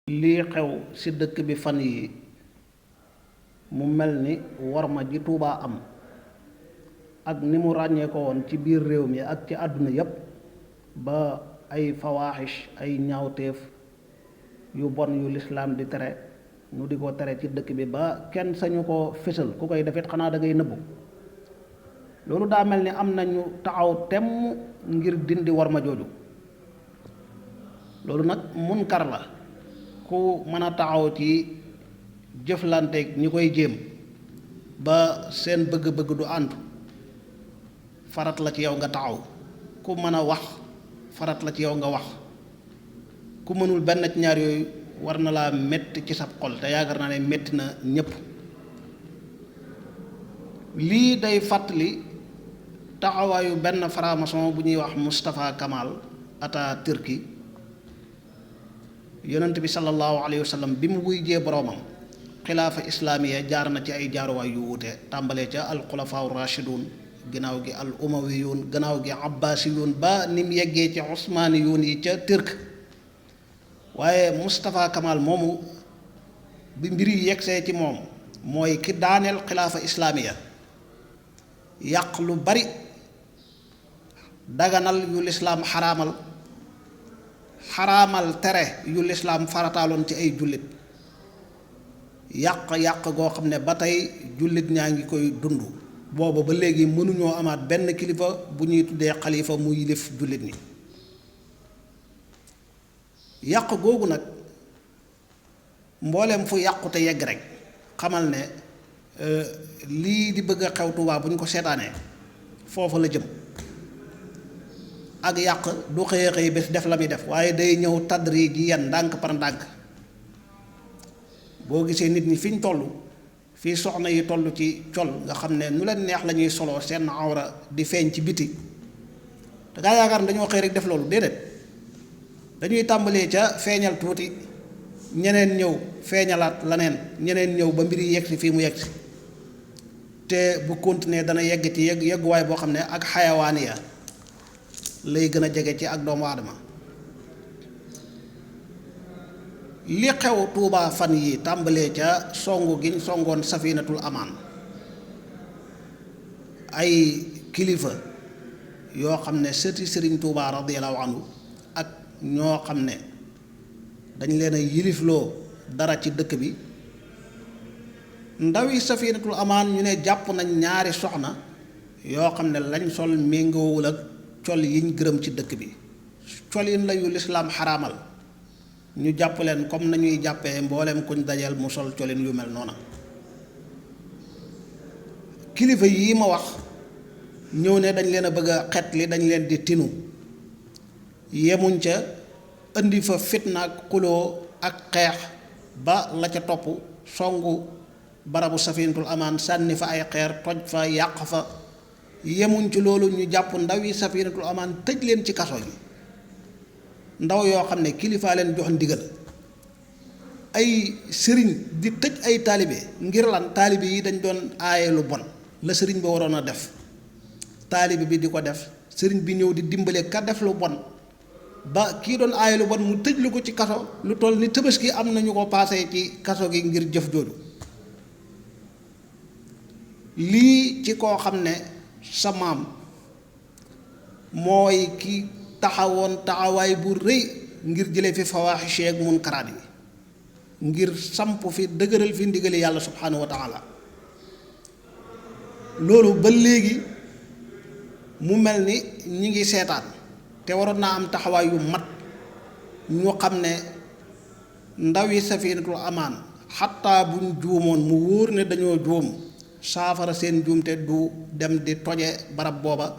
lii xew ci dëkk bi fan yi mu mel ni worma ji Tuubaa am ak ni mu ràññee ko woon ci biir réew mi ak ci àdduna yépp ba ay fawaaxish ay ñaawteef yu bon yu lislaam di tere nu di ko tere ci dëkk bi ba kenn sañu ko fésal ku koy defit xanaa da ngay nëbbu loolu daa mel ni am nañu taxaw temm ngir dindi worma jooju loolu nag munkar la ku mën a taxaw ci jëflanteeg ñi koy jéem ba seen bëgg-bëgg du àndu farat la ci yow nga taxaw ku mën a wax farat la ci yow nga wax ku mënul benn ci ñaar yooyu war na laa metti ci sab xol te yaakaar naa ne metti na ñépp lii day fàttali taxawaayu benn franc-maçon bu ñuy wax Moustapha Kamal Atatürki yonent bi sallallahu alayhi wa sallam bi mu wuy jee boroomam xilaafa islaamiya jaar na ci ay jaaruwaay yu wuute tàmbalee ca al xulafaa rashidun gannaaw gi al umawiyun gannaaw gi abbasiyun ba ni mu yeggee ci osmaniyun yi ca turk waaye Moustapha Kamal moomu bi mbir yi yegsee ci moom mooy ki daaneel xilaafa islaamiya yàq lu bari daganal yu lislaam xaraamal tere yu lislaam farataaloon ci ay jullit yàq goo xam ne ba tey jullit ñaa ngi koy dund booba ba léegi mënuñoo amaat benn kilifa bu ñuy tuddee xalifa mu yilif jullit ñi yàq googu nag mbooleem fu yàqute yegg rek xamal ne lii di bëgg a xew Tuubaa bu ñu ko seetaanee foofa la jëm ak yàq du xëye xëy bés def la muy def waaye day ñëw tadri ji yan ndànk par ndànk boo gisee nit ñi fi ñu toll fii soxna yi toll ci col nga xam ne nu leen neex la ñuy soloo seen awra di feeñ ci biti te gaa yaakaar ne dañoo xëy rek def loolu déedéet dañuy tàmbalee ca feeñal tuuti ñeneen ñëw feeñalaat laneen ñeneen ñëw ba mbir yi yegg si fii mu yegg si te bu continuer dana yegg ci yegguwaay boo xam ne ak xayawaaniya lay gën a jege ci ak doomu aadama li xew Tuubaa fan yi tàmbalee ca songu giñ songoon safinatul amaan ay kilifa yoo xam ne sëti sëriñ Tuubaa radiyallahu anhu ak ñoo xam ne dañ leen a yilifloo dara ci dëkk bi ndawi safinatul amaan ñu ne jàpp nañ ñaari soxna yoo xam ne lañ sol méngoowul ak col yiñ gërëm ci dëkk bi colin la yu lislaam xaraamal ñu jàpp leen comme nañuy jàppee mboolem kuñ dajeel mu sol colin yu mel noona kilifa yii ma wax ñëw ne dañ leen a bëgg a xet li dañ leen di tinu yemuñ ca indi fa fitna ak xuloo ak xeex ba la ca topp songu barabu safinatul amaan sànni fa ay xeer toj fa yàq fa yemuñ ci loolu ñu jàpp ndaw yi safinatul amaan tëj leen ci kaso gi ndaw yoo xam ne kilifaa leen jox ndigal ay sëriñ di tëj ay taalibe ngir lan taalibe yi dañ doon aaye lu bon la sëriñ ba waroon a def taalibe bi di ko def sëriñ bi ñëw di dimbale ka def lu bon ba kii doon aaye lu bon mu tëj lu ko ci kaso lu toll ni Tabaski am nañu ko paase ci kaso gi ngir jëf jooju lii ci koo xam ne sa maam mooy ki taxawoon taxawaay bu rëy ngir jële fi fawaaxish ak munkaraat yi ngir samp fi dëgëral fi ndigali yàlla subhanahu wa taala loolu ba léegi mu mel ni ñi ngi seetaan te waroon naa am taxawaay yu mat ñu xam ne ndaw yi safinatul amaan xattaa buñ juumoon mu wóor ne dañoo juum saafara seen juumte du dem di toje barab booba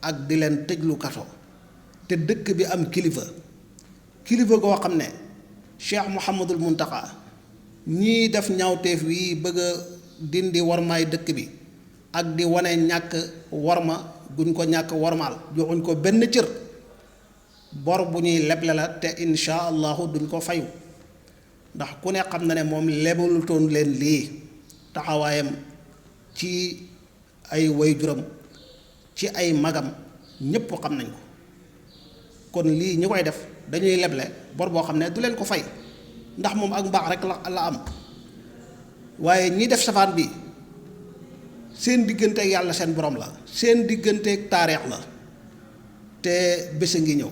ak di leen tëjlu kaso te dëkk bi am kilifa goo xam ne Cheikh Mouhamadul Muntaxa ñii def ñaawteef wii bëgg a dindi wormaay dëkk bi ak di wane ñàkk worma guñ ko ñàkk wormaal joxuñ ko benn cër bor bu ñuy leble la te insha allahu duñ ko fayu ndax ku ne xam na ne moom lebalutoon leen lii taxawaayam ci ay waajuram ci ay magam ñépp xam nañ ko kon lii ñi koy def dañuy leble bor boo xam ne du leen ko fay ndax moom ak mbaax rek la am waaye ñi def safaan bi seen diggante ak yàlla seen borom la seen diggante ak taarix la te bés a ngi ñëw